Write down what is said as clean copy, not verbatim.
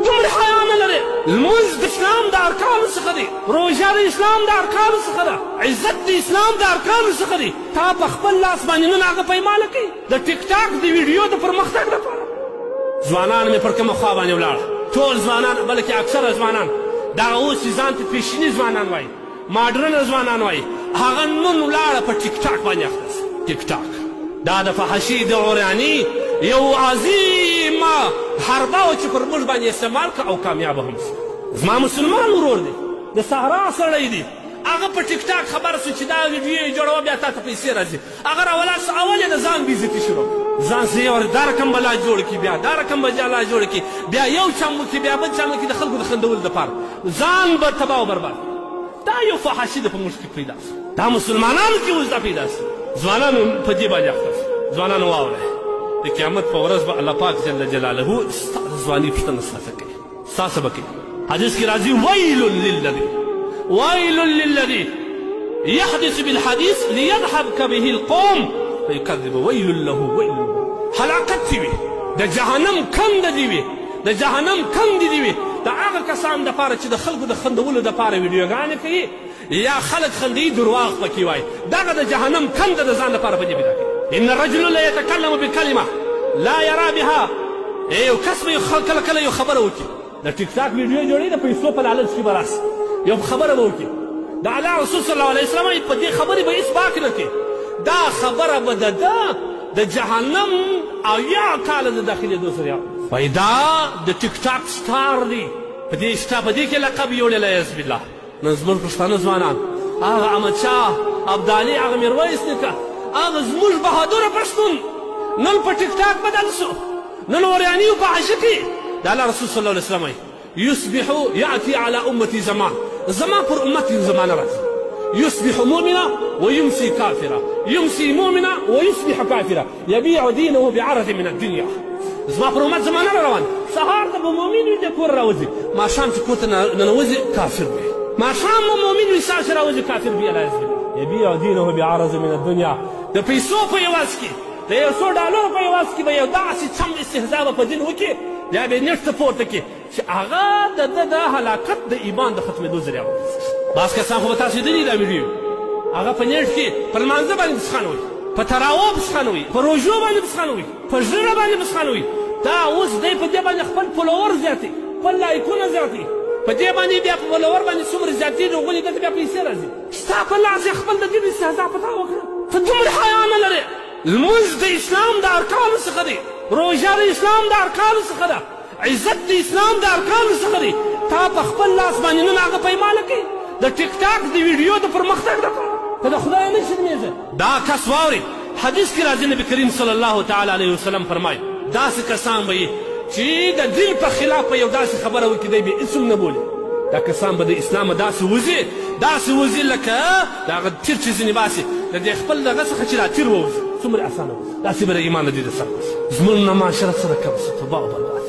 دومره حیا نه لرې. لمونځ د اسلام د ارکانو څخه دی، روژه د اسلام د ارکانو څخه ده، عزت د اسلام د ارکانو څخه دی. تا په خپل لاس باندې نن هغه پیماله کوي د ټیک ټاک د ویډیو د پرمختګ لپاره. ځوانان مې پر کومه خوا باندې ولاړه، ټول ځوانان، بلکې اکثره ځوانان دغه اوس چې ځان ته پیشني ځوانان وایي، ماډرنه ځوانان وایي، هغه نن ولاړه په ټیک ټاک باندې اخته سه. ټیک ټاک دا د فحشي د عریاني یو عظیمه حربه وه چې پر موږ باندې استعمال کړه او کامیابه هم سه. زما مسلمان ورور دی، د صحرا سړی دی، هغه په ټیک ټاک خبر سو چې دا ویډیو یې جوړوه بیا تا ته پیسې راځي. هغه راولاړ سو، اول یې د ځان بېعزتي شروع کړه، ځان سره یې ور دا رقم به لا جوړ کړي، بیا دا رقم به لا جوړ کړي، بیا یو چم وکړي، بیا بل چم وکړي، د خلکو د خندولو دپاره ځان به تباه او برباد. دا یو فحاشي ده په موږ کې پیدا سوه، دا مسلمانانو کې اوس دا پیدا سوه. ځوانانو په دې باندې اخته سوه. ځوانانو واورئ، د قیامت په ورځ به الله پاک جل جلاله ستا د ځواني پوښتنه ستا څخه کوي، ستا څه به کوي. حدیث کې راځي ویل للذي، ويل للذي يحدث بالحديث ليضحك به القوم فيكذب، ويل له ويل له. هلاکت دی وي، د جهنم کند دی وي، د جهنم کند دی وي د هغه کسان دپاره چې د خلکو د خندولو دپاره ویډیوګانې کوي یا خلک خندوي درواغ پکې وایي. دغه د جهنم کند د ځان لپاره په دې پیدا کوي. ان الرجل لا يتكلم بكلمة لا يرى بها. یو کس به کله کله یو خبره وکړي، د ټیک ټاک ویډیو جوړوي، د پیسو په لالچ کې به راسي یو خبره به وکړي. د الله رسول صلی الله علیه وسلم په دې خبرې به هېڅ باک نه کوي، دا خبره به د ده د جهنم 70 کاله د داخلېدو سره وایي. دا د ټیک ټاک سټار دی، په دې سټا په دې کې لقب یوړی لیاذ بالله. نن زموږ پښتانه ځوانان هغه احمدشاه ابدالي، هغه میرویس نیکه، هغه زموږ بهادره پښتون نن په ټیک ټاک بدل سو، نن اوریاني او فحاشي کوي. د الله رسول صلی الله علیه وسلم وایي يصبح يأتي على أمتي زمان، زمان پر أمتي زمان راځي، يصبح مؤمنا ويمسي كافرا، يمسي مؤمنا ويصبح كافرا، يبيع دينه بعرض من الدنيا. زما پر امت زمانه را روان، سهار ته به مؤمن وي د کور راوځي، ماښام چې کور ته ننوځي کافر وي، ماښام به مؤمن وي سهار چې راوځي کافر وي. الله يزبي يبيع دينه بعرض من الدنيا. د پیسو په عوض کې، د یو څو ډالرو په عوض کې به یو داسې چم استهزا به په دین وکړي، بیا به یې نېټ ته پورته کړي چې هغه د ده د هلاکت د ایمان د ختمېدو ذریعه وګرځي. بعض کسان خو به تاسو لیدلي دا ویډیو، هغه په نېټ کې پر لمانځه باندې پسخان وایي، په تراوو پسخان وایي، په روژو باندې پسخان وایي، په ږیره باندې پسخان وایي. دا اوس دی په دې باندې خپل فولوور زیاتوي، خپل لایکونه زیاتوي، په دې باندې بیا په فولوور باندې څومره زیاتېږي هغوی ده ته بیا پیسې راځي. ستا په لاس یې خپل د دین استهزا په تا وکړه، ته دومره حیا نه لرې. لمونځ د اسلام د ارکانو څخه دی، روژه د اسلام د ارکانو څخه ده، عزت د اسلام د ارکانو څخه دی. تا په خپل لاس باندې نن هغه پیماله کوي د ټیک ټاک د ویډیو د پرمختګ لپاره. ته د خدای نه شرمېږه. دا کس واوري، حدیث کې راځي نبي کریم صلی الله تعالی علیه وسلم فرمایي داسې کسان به یې چې د دین په خلاف به یو داسې خبره وکړي، دی به هېڅ هم نه بولي. دا کسان به د اسلامه داسې وځي، داسې وځي لکه د هغه تیر چې ځینې باسي د دې خپل دغه څخه چې دا تیر ووځي، څومره اسانه وځي، داسې به د ایمان د دې د سر وځي. زموږ نه معاشره سره کم سه، تباه او برباد.